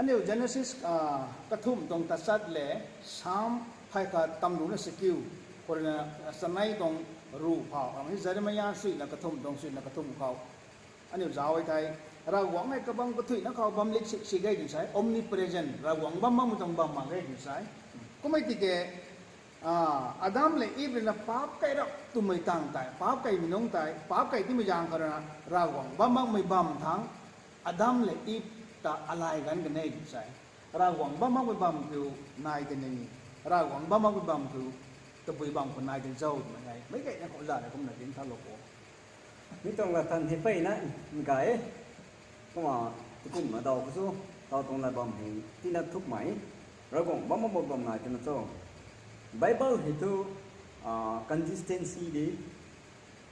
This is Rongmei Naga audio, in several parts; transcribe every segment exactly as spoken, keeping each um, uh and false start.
Aniu Genesis kathumh tuang tachat le Sam phay khat tamruhna sakiu, khou ruina chanei tuang ruh phau, Jeremiah suina kathumh tuang suina kathumh khou aniu zauc e thei, Ravguangc hei kabam kathuina khou bam lik sik si ge tw sa e, omnipresent, Ravguangc bam makmei tuang bam mak ge tw sa e. Kummei tiki Adam le Iv ruina paap kai rap twmei tang tei, paap kaimei nungc tei, paap kai timei zaeng khou ruina Ravguangc bam makmei bam thangc Adam le Iv ta alay ganv kan e tw sa e. Ravguangc bam makmei bam kiu nai tei ni, Ravguangc bam makmei bam kiu tabui bam khou nai tei zauc twmei hei meic gayna khou zana kumna dinc thalou o. Mi tuang latthan hei peyna gay e. Kumna, tukumna daw khou chu, taw tuang lat bam hei tina thukmei, Ravguangc bam makmei bam nai twna cho. Bible hei thu consistency de,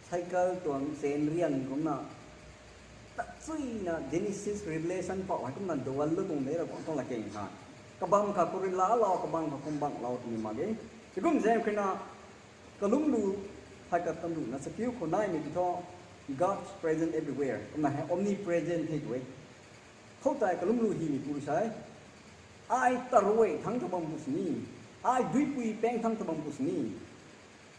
cycle tuang chain riang kumna, tachuina Genesis, Revelation phou hei kumna duanlou tuang de Ravguangc tuang latkaeng hei. Kabam khat khou rui laalou, kabam khat khou banghlou twmei mak ge. Heikum zaeng khou ruina, kalumlu phay khat tamruhna sakiu khou naimei ti thu, God present everywhere kumna hei omnipresent the tu e. Khoutei kalumlu hymeipu rui sa e, ai taruai thangc ta bam pu sini, ai duipui paeng thangc ta bam pu sini,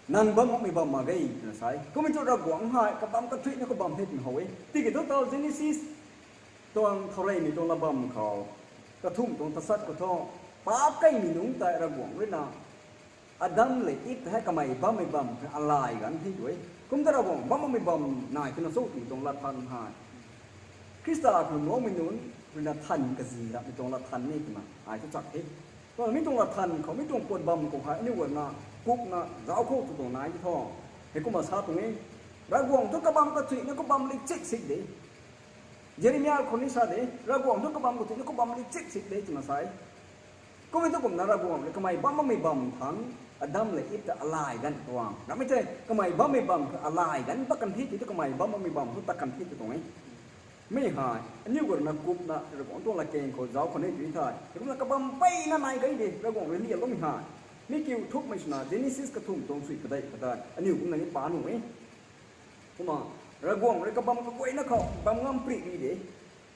nang bam makmei bam mak ge twna sa e. Kummei thu Ravguangc hei kabam kathuina khou bam the twna how e. Tiki thu taw Genesis tuang thaureymei tuang lat bam khou, kathumh tuang tachat khou thu, paap kaimei nungc tei Ravguangc ruina Adam le Iv ta hei kamei bammei bam kha alay ganv the tu e. Kum ta Ravguangc bam makmei bam nai twna cho twmei tuang latthan hei, Khrista khou lwmloumei nunc ruina than kazi rapmei tuang latthan ni twna ai thu chak the. Kumna mi tuang latthan khou, mi tuang puat bam khou hei aniu guayna kupna zauc khou tw tuang nai ti thu, heikumna sa tuang e, Ravguangc thu kabam kathuina khou bam lik chik sik de. Jeremiah khou ni sa de, Ravguangc thu kabam kathuina khou bam lik chik sik de twna sa e. Kummei thu kumna Ravguangc rui kamei bam makmei bam thangc Adam le Iv ta alay ganv tuang ramei the, kamei bammei bam kha alay ganv pat kan the ti thu kamei bam makmei bam thu tat kan the tw tuang e. Mi hei aniu guayna kupna Ravguangc tuang latkaeng khou zauc khou ni tu thei, kumna kabam peyna nai gay de Ravguangc rui lialoumei hei. Mi kiu thukmei swna Genesis kathumh tuang sui padeih khou tei aniu kumna ni pa nuh e. Kumna, Ravguangc rui kabam kaguayna khou bam ngam prik ri de.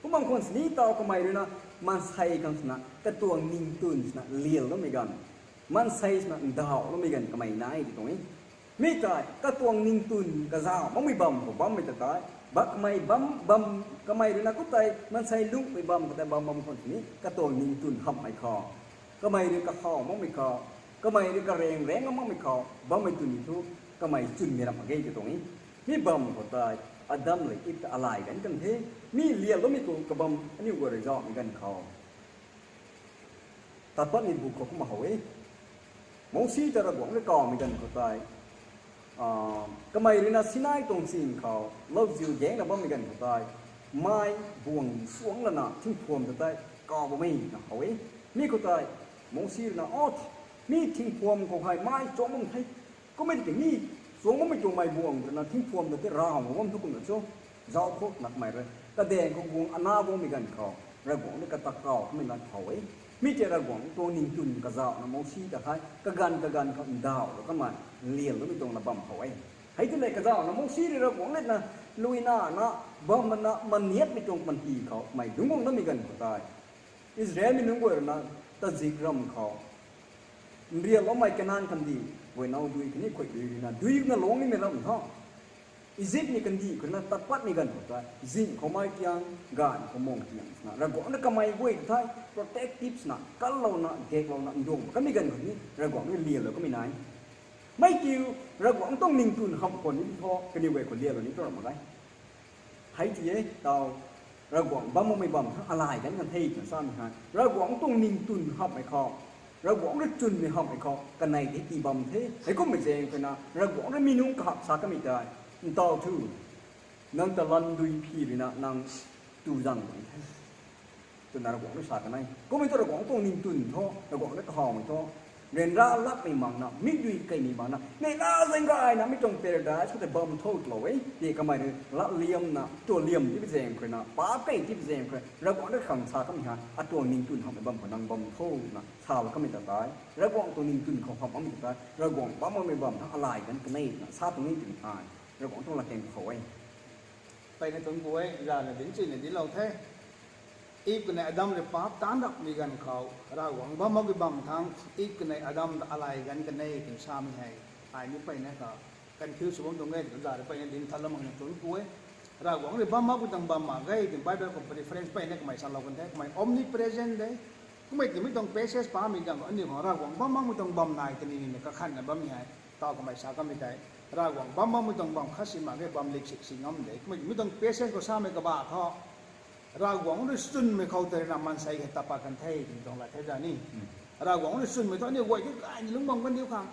Kumna khwan sini taw kamei ruina maansei khang swna katuang ningtwn swna lialoumei ganv, maansei swna ndauhloumei ganv kamei nai ti tuang e. Mi tei katuang ningtwn kazauh makmei bam khou bammei ta tei, ba kamei bam bam, kamei ruina khoutei maansei lungmei bam khou tei bam bam khwan sini katuang ningtwn hamhmei khou, kamei rui kahaw makmei khou, kamei rui kareng reng makmei khou bammei twn ni thu, kamei chwnmei ramh mak ge ti tuang e. Mi bam khou tei Adam le Iv ta alay ganv kan the. Mi lialoumei tu kabam aniu guay rui zauhmei ganv khou, Tatpatmei bu khou kumna how e. Mosi ta Ravguangc rui kawmei ganv khou tei, kamei ruina Sinai tuang ching khou lauziu gaengna bammei ganv khou tei, mai buang suangc lana thingphuam ta tei kaw bam e na how e. Mi khou tei Mosi ruina, o, mi thingphuam khou hei mai chuangc bam the. Kummei tiki mi chuangc bammei tuang mei buang ruina thingphuam ta tei raw bam thu kumna cho, zauc khou twna kamei rui kadaeng khou guang ana guangmei ganv khou Ravguangc rui kata kaw kummei na how e. Mi tei Ravguangc tuang ningtwn kazauhna Mosi ta hei kaganv kaganv khou ndauhlou kamei lialoumei tuang lat bam how e. Hei tei le kazauhna Mosi rui Ravguangc ruina luina na bam mana maniatmei tuang panty khou mei dungc guang namei ganv khou tei, Israelmei nunc guay ruina tazik ram khou, nrialoumei Kanan kandih guay now dui khatni khuay dui ruina dui na lungc nimei ram tho. Izipmei kandih khou ruina tatpatmei ganv khou tei zing khou mei tiang, gaanv khou mung tiang swna Ravguangc rui kamei guay thei protective swna kallouna gaklouna nduang kanmei ganv khou ni Ravguangc rui lialou kamei nai. Mei kiu, Ravguangc tuang ningtwn hamh khwan ni thu kaniw guay khou lialou ni tu ram mak ge. Hei ti e taw, Ravguangc bam makmei bam thangc alay ganv kan the twna samei hei Ravguangc tuang ningtwn hamhmei khou, Ravguangc rui chwnmei hamhmei khou kanei tei tii bam the. Heikummei zaeng khou na Ravguangc rui mi nungc kahak sa kamei tei, ntaw thu, nang ta lan dui phi ruina nang tu zang puni the twna Ravguangc rui sa kan e. Kummei thu Ravguangc tuang ningtwn thu, Ravguangc rui kahawmei thu, ryanra latmei makna, mi dui keimei makna, neihla zaeng gayna mi tuang paradise khou tei bam tho twlou e. Tiki kamei rui latliamna, tualiam tipui zaeng khou ruina, paap key tipui zaeng khou rui Ravguangc rui khang sa kamei hei atuang ningtwn hamhmei bam khou nang bam tho twna salou kamei ta tei, Ravguangc tuang ningtwn khou hamh makmei ta tei Ravguangc bam makmei bam thangc alay ganv kan e twna sa tuang e twmei hei Ravguangc tuang latkaeng khou e. Mpeyna tuang bu e, zana dinc chuna dinclou the. Eve kanei Adam rui paap taanc rapmei ganv khou, Ravguangc bam mak ki bam thangc, Eve kanei Adam ta alay ganv kanei twna samei hei, ai ni mpeyna kha confuse sw bam tuang e, twna za rui mpeyna dinc thatlou mak na tun ku e. Ravguangc rui bam makmei tuang bam mak ge, twna Bible khou reference mpeyna kamei salou kan the, kamei omnipresent de. Kummei timei tuang passage pamei ganv khou aniu khang Ravguangc bam makmei tuang bam nai tini ni kakhanna bammei hei, taw kamei sa kamei tei, Ravguangc bam makmei tuang bam khat si mak ge, bam lik sik si ngam de. Kummei timei tuang passage khou samei kabah thu, Ravguangc rui chwnmei khou tei rui na maansei hei tapat kan the, twmei tuang lat the za ni. Ravguangc rui chwnmei thu aniu guay di kaina lungc bam kan diu khang.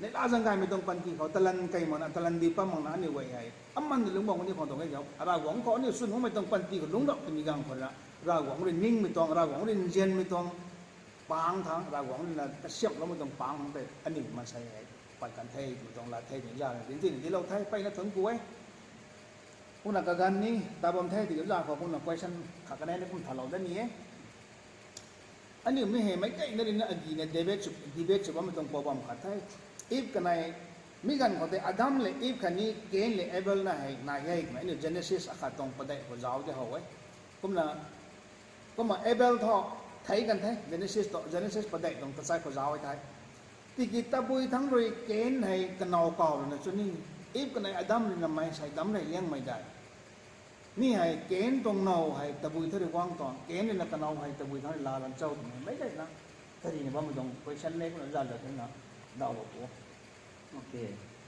Neihla zaeng gaymei tuang panty khou talan kei makna, talan di pat makna aniu guay hei aman di lungc bam kan diu khang tuang e zau. Ravguangc khou aniu chwn makmei tuang panty khou lungc rap twmei ganv khou rui na, Ravguangc rui ningmei tuang, Ravguangc rui nzianmei tuang, pang thangc Ravguangc rui na kasiamhloumei tuang pang thangc tei aniu maansei hei pat kan the, twmei tuang lat the, twna za na dinc tina dilou the, mpeyna tun ku e. Kumna kaganv ni ta bam the, tiki za khou kumna question khat kanei ni kum thalou dat ni e. Aniu mi hei meic keyna rui na agina debate sw, debate sw bammei tuang pou bam khat the. Eve kanei, mi ganv khou tei Adam le Eve khatni Cain le Abel na hei nai e twmei aniu Genesis akhat tuang padeih khou zauc de how e. Kumna, kumna Abel thu thei kan the, Genesis thu, Genesis padeih tuang tachat khou zauc e the. Tiki tabui thangc rui Cain hei kanow kaw rui na chwn ni, Eve kanei Adam rui na maansei dam rey liangmei dei. Mi hei Cain tuang now hei tabui thu rui guang tuang, Cain rui na kanow hei tabui thangc rui laa lan cho twmei meic keyna, tarina bammei tuang question le kumna zan dat thena, dawlou pu. Ok.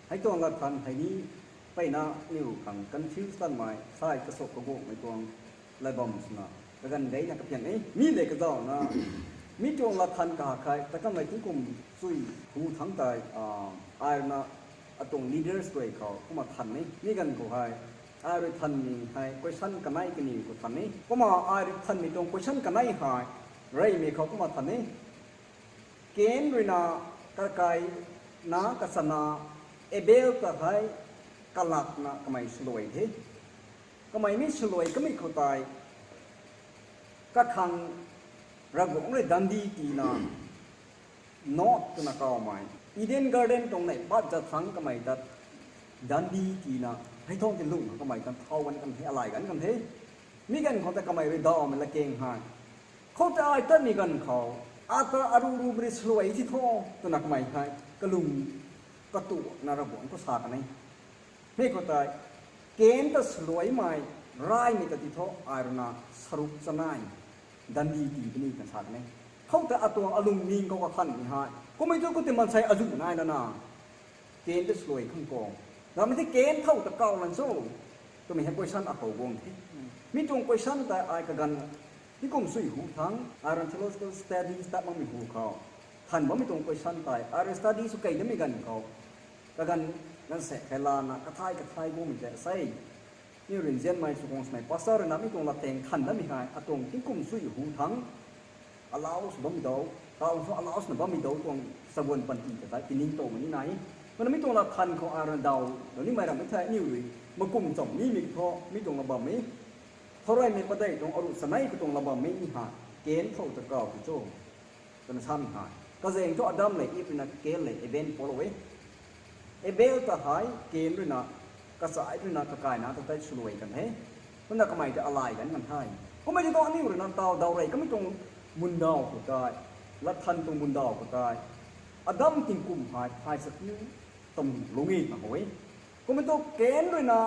Hei tuang lat than hei ni mpeyna aniu khang confuse tanmei, sai kasuk kaguangmei tuang lat bam swna, kaganv geyna kapian e. Mi le kazauhna, mi tuang lat than kahakhei, ta kamei tingkum chui hu thangc tei, ai rui na atuang leaders guay khou kumna than e. Mi ganv khou hei, ai rui thanmei hei question kanei kaniw khou than e. Kumna ai rui thanmei tuang question kanei hei, reymei khou kumna than e. Cain rui na kakai na kachana Abel ta hei kalakna kamei swluai the. Kamei mi swluai kamei khou tei, kakhang Ravguangc rui dandi tina, Nod twna kawmei, Eden Garden tuang neih pat zat thangc kamei ta dandi tina, hei thangc ti lungh kamei ta thau ganv kan the, alay ganv kan the. Mi ganv khou tei kamei rui dawmei latkaeng hei, khoutei ai tatmei ganv khou, ata aru ru mari swluai ti tho, twna kamei hei kalung katuakna Ravguangc khou sa kan e. Mi khou tei, Cain ta swluaimei, raymei ta ti tho, ai rui na saruk chanei dandi tii puni kan sa kan e. Khoutei atuang alungning khou kakhanhmei hei, kummei thu khou tei maansei azuh nai lana, Cain ta swluai khang kho, ramei tei Cain thow ta kaw lan cho, twmei hei question akhou guang the. Mi tuang question tei ai kaganv tingkum sui hu thangc, ai rui theological studies tat makmei hu khou, than bammei tuang question tei ai rui study sw key damei ganv khou, kaganv, ganv se kheilana kathai kathai guangmei tei sei, aniu rui nzianmei sw khang swmei pastor rui na mi tuang latkaeng than damei hei atuang tingkum sui hu thangc, allow sw bammei dou, taw thu allow swna bammei dou tuang saguan panty ta tei tiningtowmei ni nai. Kumna mi tuang lat than khou ai rui daw, daw nimei ramei thei aniu rui makum cham nimei thu mi tuang la bam e. Thorymei padeih tuang aru chanei khou tuang la bammei ni hei, Cain thow ta kaw tu cho, twna samei hei, kazaeng thu Adam le Eve rui na Cain le Abel pualou e. Abel ta hei Cain rui na, kachai rui na kakaina ta tei swluai kan the. Kumna kamei ta alay ganv kan the. Kummei ti tuang aniu rui na taw daw rey kamei tuang mundaw khou tei, lat than tuang mundaw khou tei, Adam tingkum hei phay chakiu tam lungc e na how e. Kummei thu Cain rui na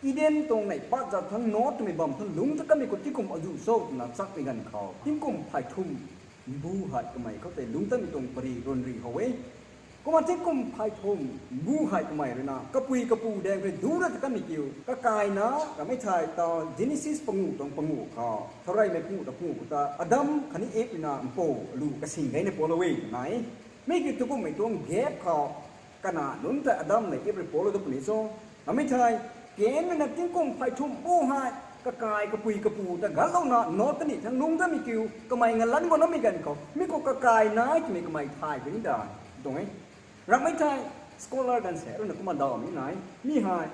Eden tuang neih pat zat thangc Nod twmei bam thangc lungc ta kamei khou tingkum azuh cho twna chakmei ganv khou tingkum phay thum mbu hei kamei khou tei lungc tamei tuang pary run ri how e. Kumna tingkum phay thum mbu hei kamei rui na kapui kapu daeng rui du ra ta kamei kiu kakaina, ramei thei taw Genesis panguh tuang panguh khou, thorymei panguh ta panguh khou ta Adam khatni Eve rui na mpou alu kasing geyna pualou e twna e. Mi kiu tu kummei tuang gap khou, kana nunc tei Adam le Eve rui pualou da puni cho. Namei thei, Cain rui na tingkum phay thum mbu hei, kakai kapui kapu ta ganlouna Nod ta ni thangc lungc tamei kiu kamei ngalan guang namei ganv khou mi khou kakai nai twmei kamei thay puni da, tuang e. Ramei thei, scholar ganv se rui na kumna daw ni nai, mi hei,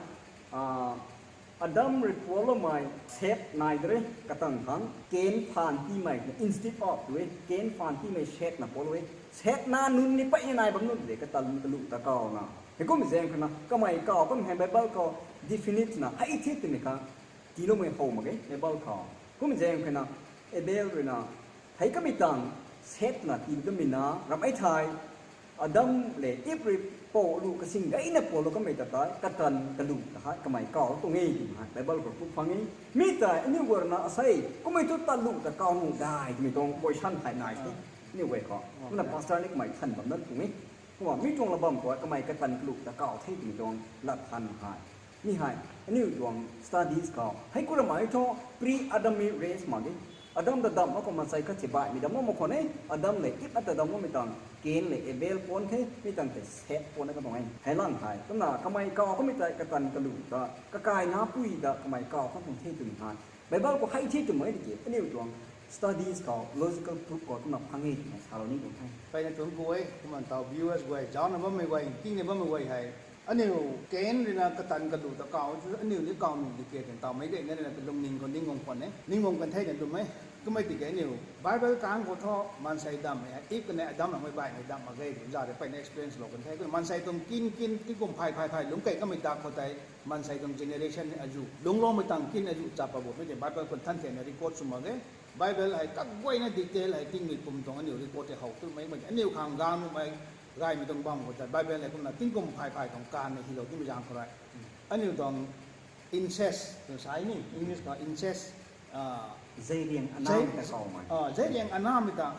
Adam rui pualoumei Seth nai de re, katang thangc Cain phaan tiimei, instead of tu e, Cain phaan tiimei Seth na pualou e. Seth na nunc ni peyna nai bam nunc de, kata kalu ta kawna. Heikum zaeng khou na kamei kaw kum hei Bible khou definite na hei the twmei kha tiiloumei how mak ge Bible khou. Kum zaeng khou na Abel ruina thei kamei tang Seth na tii kamei na ramei thei, Adam le Eve rui pou lu kasing gayna pualou kamei ta tei katan kalu ta hei kamei kaw tuang e twmei hei Bible khou proof phang e. Mi tei aniu guay ruina asei kummei thu talu ta kaw nuh dai twmei tuang question hei nai the. Aniu guay khou kumna pastor ni kamei than bam dat tuang e. Kumna mi tuang la bam khou kamei katan kalu ta kaw the twmei tuang lat than hei, mi hei aniu tuang studies khou hei kuramei thu pre-Adamic race mak e. Adam ta damh mak khou maansei khat si baihmei dam mak khwan e. Adam le Eve ta dam makmei tang Cain le Abel puan the, mi tang tei Seth puan na katuang e. Hei lang hei kumna kamei kaw kamei tei katan kalu ta kakai napui ta kamei kaw khang tuang the twmei hei Bible khou hei the twmei tiki aniu tuang studies khou logical proof khou kumna phang e twna salou ni tuang the. Peyna tuang ku e, kumna tau viewers guay, zaucna bammei guay, kingna bammei guay hei, aniu Cain ruina katan kalu ta kaw, aniu ni kaw nuh di ke twna tawmei gayna ruina kalungning khou ning guang khwan e, ning guang kan the twna lwm e. Kummei tiki aniu Bible kang khou thu maansei damhmei hei Eve kanei Adam ramei baihmei damh mak ge twna za rui peyna experience lou kan the. Kumna maansei tuang kin kin tingkum phay phay phay lungc kei kamei dak khou tei maansei tuang generation azuh lungcloumei tang kin azuh chap pa bumei tei Bible khou than thena record sw mak ge. Bible hei kaguayna detail hei tingmei pum tuang aniu record tei how twmei mei aniu khang gang nuhmei gaymei tuang bam khou tei Bible hei kumna tingkum phay phay tuang kanmei hilou twmei zaeng khou rui aniu tuang incest twna sa ni, English khou incest, Zeiriang anamei ta kawmei. Zeiriang anamei ta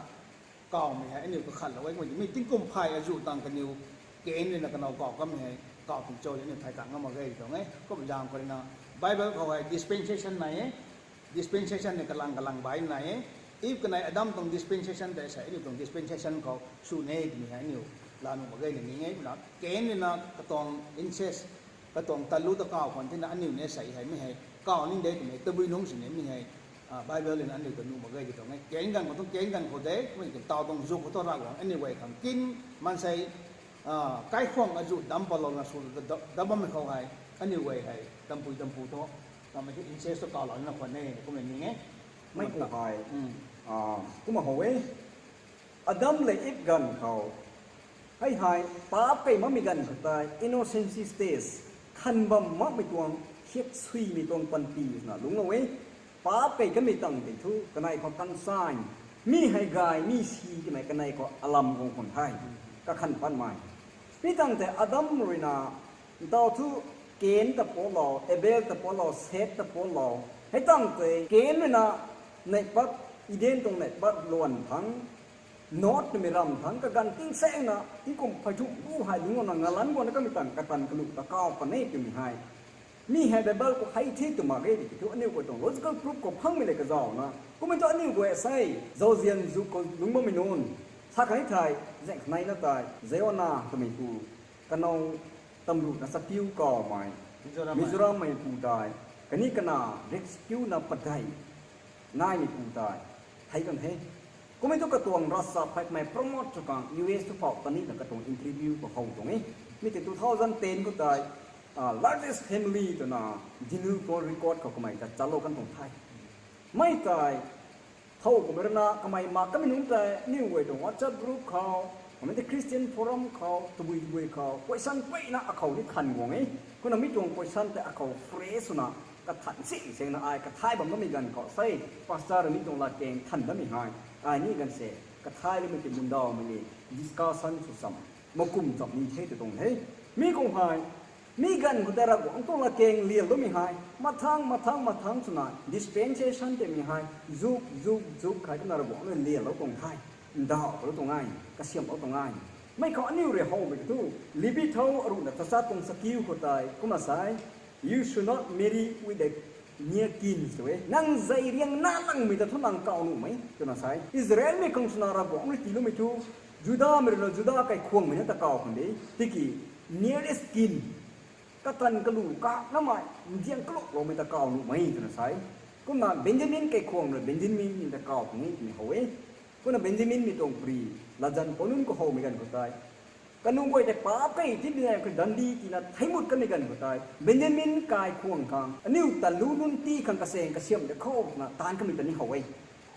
kawmei hei aniu kakhatlou e. Kummei mi tingkum phay azuh tang kaniw Cain ruina kanow kaw kamei hei kaw tin cho aniu thay tang ngam mak ge tuang e. Kum zaeng khou ruina Bible khou hei dispensation nai e. Dispensation ni kalang kalang bai nai e. Eve kanei Adam tuang dispensation tei sei aniu tuang dispensation khou sw ne twmei hei aniu laa nuh mak ge na ning e. Kumna Cain ruina katuang incest, katuang talu ta kaw khwan thena aniu ni sei hei mi hei kaw ning de twmei tabui nungc sini mi hei Bible ruina aniu ta nuh mak ge tuang e. Cain ganv khou tuang Cain ganv khou de, kummei tei taw tuang zuh khou thu Ravguangc aniu guay khang kin maansei kaikhwang azuh damc palouna sw da bammei khou hei aniu guay hei tampui tampu thu, tammei thu incest thu kawlou nina khwan e kummei ning e. Mei ku hei kumna how e. Adam le Eve ganv khou hei hei paap kei makmei ganv khou tei innocency stage, khan bam makmei tuang, thiak suimei tuang panty na lungclou e. Paap kei kamei tang tei thu kanei khou conscience, mi hei gay mi si twmei kanei khou alam guang khwan the, kakhan patmei. Mi tang tei Adam ruina ntaw thu Cain ta pualou, Abel ta pualou, Seth ta pualou. Hei tang tei Cain ruina neihpat, Eden tuang neihpat luan thangc, Nod twmei ramv thangc kaganv tingsaengna tingkum phey thumh bu hei lungclouna ngalanc guangna kamei tang katan kalu ta kaw khwan e twmei hei, mi hei Bible khou hei the tw mak ge tiki thu aniu guay tuang logical proof khou phangmei le kazauna. Kummei thu aniu guay sei zauzian zuk khou lungc bammei nunc sa khatni thei, zaeng khaneina tei Ziona twmei pu, kanow tamruhna chakiu kawmei, Mizorammei pu tei, kani kana riak chakiuna padeih naimei pu tei, hei kan the. Kummei thu katuang ravchapmei promote sw khang U S thu phou tanina katuang interview khou how tuang e. Mi tei two thousand ten khou tei largest family twna Guinness World Record khou kamei ta chalou kan tuang the. Mei tei thow kummei ruina kamei mak kamei nunc tei aniu guay tuang WhatsApp group khou, kamei tei Christian forum khou, tabui tabui khou question peyna akhou ni khan guang e. Kumna mi tuang question tei akhou fresh swna kathan si sengna ai kathai bam bammei ganv khou sei, pastor mi tuang latkaeng than bammei hei, ai ni ganv se kathai lamei tei mundawmei ni discussion sw cham, makum cham ni the tw tuang the. Mi khou hei mi ganv khou tei Ravguangc tuang latkaeng lian bammei hei mathang mathang mathang swna dispensation twmei hei zuk zuk zuk hei kumna Ravguangc rui lianlou tuang the, ndauhlou tuang e, kasiamhlou tuang e. Mei khou aniu rui howmei kathu, Levi tho aruhna tachat tuang chakiu khou tei kumna sei, You should not marry with the near kin tw e. Nang zeiriang na langmei ta thu nang kaw nuhmei twna sei. Israelmei khang swna Ravguangc rui tiiloumei thu, Judamei ruina Juda kaikhwangmei na ta kaw khang de, tiki nearest kin, katan kalu kaknamei, ndiang kaluloumei ta kaw nuhmei twna sei. Kumna Benjamin kaikhwang rui Benjaminmei ta kaw khang e twmei how e. Kumna Benjaminmei tuang pri, latzan pou nunc khou howmei ganv khou tei, kanu guay tei paap kei titmei ganv khou dandi tina theimut kanmei ganv khou tei Benjamin kaikhwang khang aniu talu nunc tii khang kasaeng kasiamh de khou twna taanc kamei ta ni how e.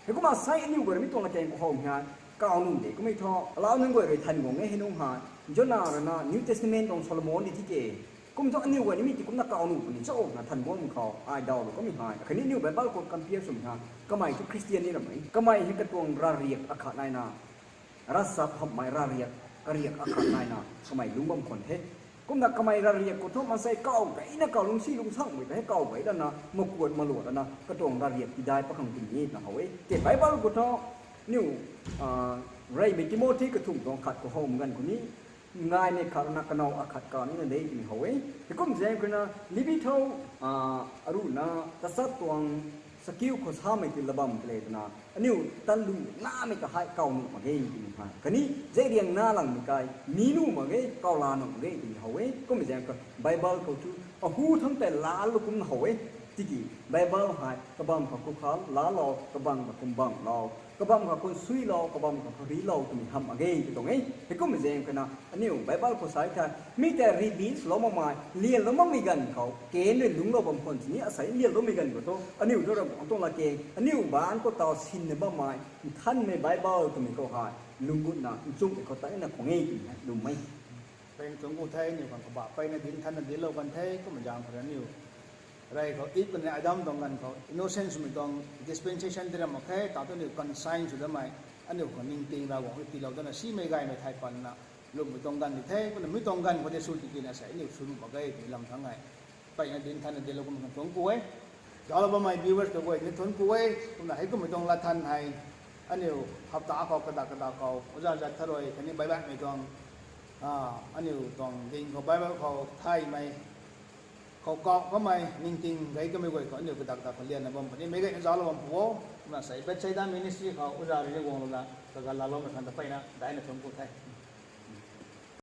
Heikumna sei aniu guay rui mi tuang latkaeng khou howmei hei kaw nuh de kummei thu alau nunc guay rui than guang e hei nunc hei, Jona ruina New Testament tuang Solomon ni tike Kum thu aniu guay ni mi ti kumna kaw nuh puni cho na than guangmei khou ai daw lu kamei hei. Khatni aniu Bible khou compare swmei ha, kamei thu Christian ni ramei. Kamei hei katuang ravriak akhat naina, ravchap hamhmei ravriak, kariak akhat naina kamei lungc bam khwan the. Kumna kamei ravriak khou thu maansei kaw gayna kaw lungcsi lungcsamei ta hei kaw gay lana makuat maluat lana katuang ravriak tidai pakhang puni na how e. Tei Bible khou thu aniu reymei Timothy kathumh tuang khat khou how ganv khou ni, ngaimei khat rui na kanow akhat ka nina de twmei how e. Heikum zaeng khou na Levi tho, aruhna tachat tuang sakiu khou samei ti la bam tei le twna, aniu talu namei ta hei kaw nuh mak ge twmei hei. Khatni zariang na langmei kai mi nuh mak ge, kaw la nuh mak ge twmei how e. Kummei zaeng khou Bible khou thu ahu thangc tei laalou kumna how e. Tiki Bible hei kabam khou khou kha laalou, kabam khou kum bamlou, kabam khou khun suilou, kabam khou khou rilou twmei hamh mak ge tw tuang e. Heikummei zaeng khou na aniu Bible khou sa thei, mi tei release lou makmei, lianlou makmei ganv khou ken rui lungclou bam khwan sini, asei lianloumei ganv khou thu aniu thu Ravguangc tuang latkaeng, aniu baanc khou taw sinna bammei nthanmei Bible twmei khou hei lung gutna nchumhmei khou tei na khwan e twmei hei lwmmei. Peyna tuang ku the, aniu khang kabah peyna dinc thanna dinclou kan the. Kummei zaeng khou aniu rey khou it puni Adam tuang ganv khou innocence swmei tuang dispensation ti ram mak khe, ta tu aniu conscience sw damei, aniu khou ningting Ravguangc rui tiilou dana simei gaymei thei patna lwmmei tuang ganv di the. Kumna mi tuang ganv khou tei sw tikina sei aniu sw nuh mak ge twmei lam thangc e. Peyna dinc thanna dinclou kummei khang thuanc ku e. Zauclou bammei viewers kaguay ni thuanc ku e. Kumna heikummei tuang latthan hei aniu hapta khou kadak kadak khou oja zat tharui khatni Bible mei tuang, aniu tuang ding khou Bible khou thaymei khou kauh kamei ningting gay kamei guay khou aniu kadak kadak khou lianna bam puni. Meic guayna zauclou bam pu o. Kumna sei Bethsaida Ministry khou oja rui ni guanglouna kaganv laaloumei khang ta peyna daina thuanc ku the.